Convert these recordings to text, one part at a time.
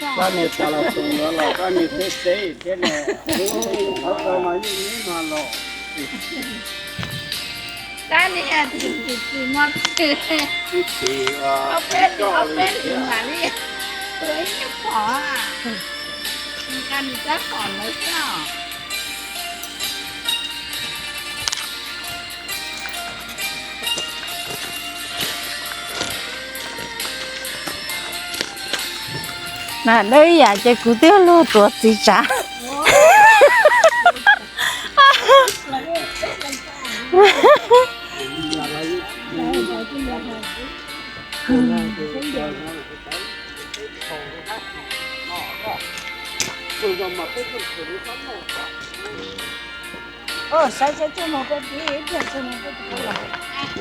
Koj niag tas los tus no los koj niag teb teb thiab no. Qhov ko mas yeej neb no los. Koj niag tus tus tus no tsis, ob peb li, ob peb li mam li, tus ib nyuag pom, nqa nws rab phom lawv xwb. Na, dawb yam ces kuv twb luag tuav txiv tsav.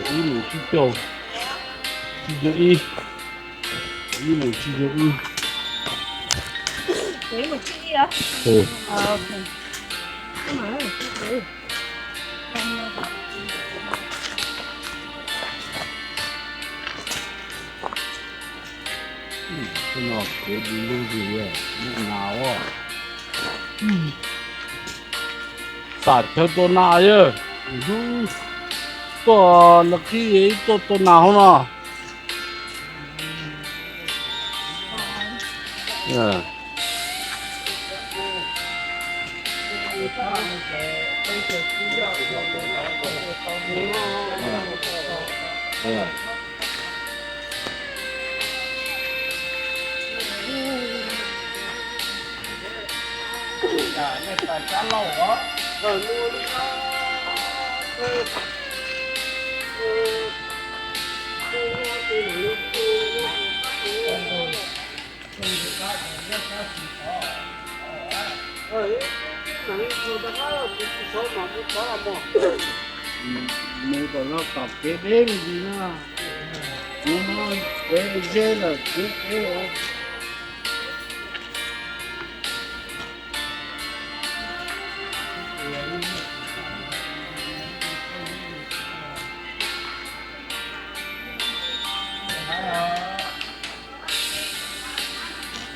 Ib mus tsib caug, tsib caug ib, ib mus tsib caug ib. Tej no kev di lug zus, nas, tam chaw tua nas yog, tuaj lawv qhib ib tuaj tua nas hauv no. Mus tom no tom kev deb me ntsis na. Kuv no kev ze lawm kuv kev.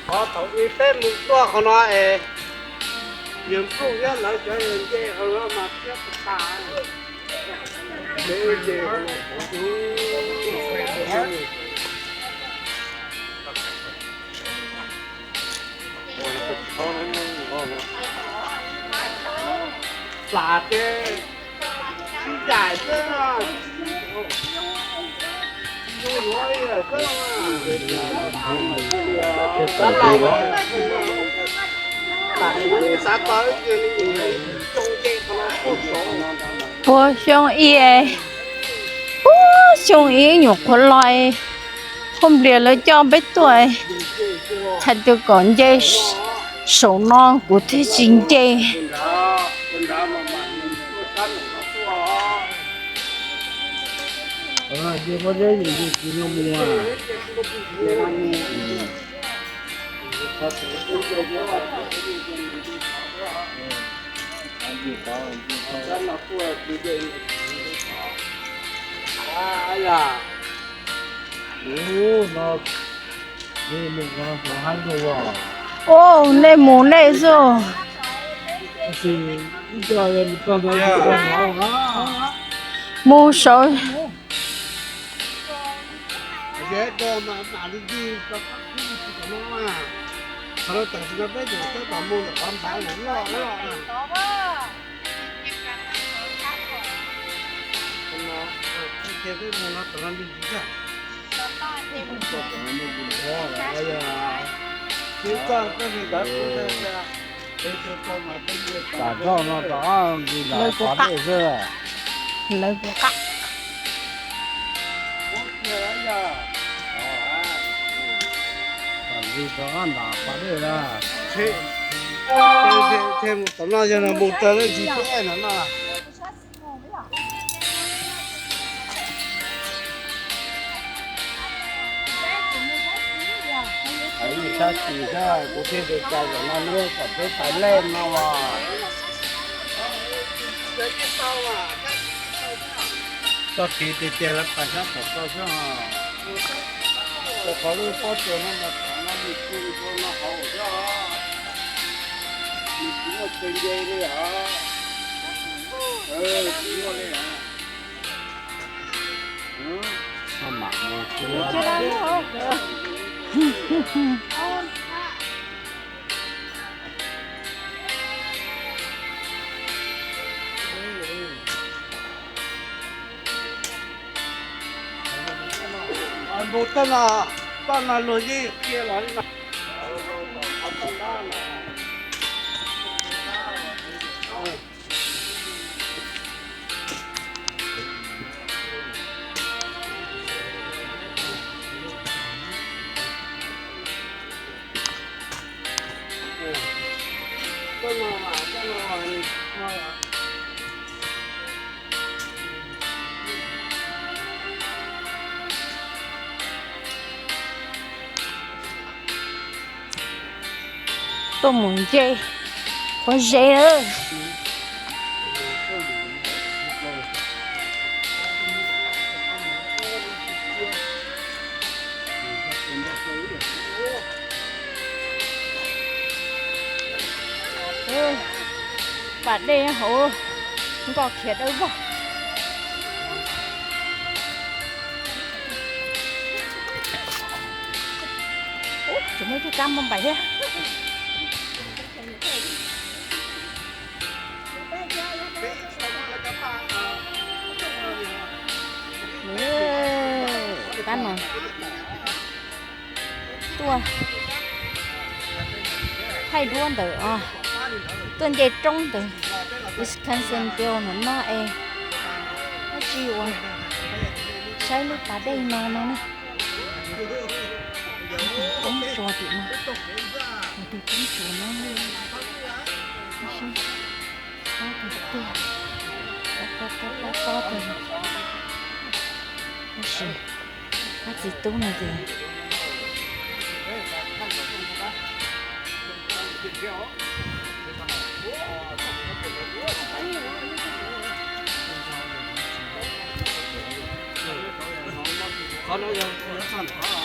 Qhov thaum ub peb mus tuaj qhov no es, yawg Npluj thiab lawv cov yawg nce qhov no mas thiab tas. Plam ces sib yaim xwb. Puag xyoo ib, puag xyoo ib nyuam qhuav los, Phoj Nplias lawv coj peb tuaj, hais tias kom nce saum no kuv thiaj tsis nce. Ua, nej mus nej xwb. Mus saud. Tam roj no rov nqis nram pas dej xwb. Lawv puas qab. Tam nqis rov qab nram pas dej na. Tam no yog mus raws leej txiv teb no na. Sab xis xwb, kuv thiaj li tau zaum no, nws kom peb tau lej no los. Txoj kev tiag tiag lawv pais sab tom koj xwb os. Rau qhov lub pob tsuas no mas tom no nws tsuj ntua no hauv. Nws tsis muaj chaw nce li os. Tsis muaj li os. Npau toj no, toj no luag yeej qhia los li no. Tuaj mus nce pob zeb. Pas dej hauv nkoj khiav dawb vog. Ub, tseem muaj ib tug kab npauj npaim thiab. Kab no tuaj thaij duab ntawm, tuaj nce roob ntawm Wisconsin Dells no no es, dab tsi uas saib lub pas dej no no na. Tus koob tsua tim no, tus koob tsua no, tob tiag tiag, tob tob tob tob tiag. Tab sis ob txiv tub no ces qhov no yog txog nrho.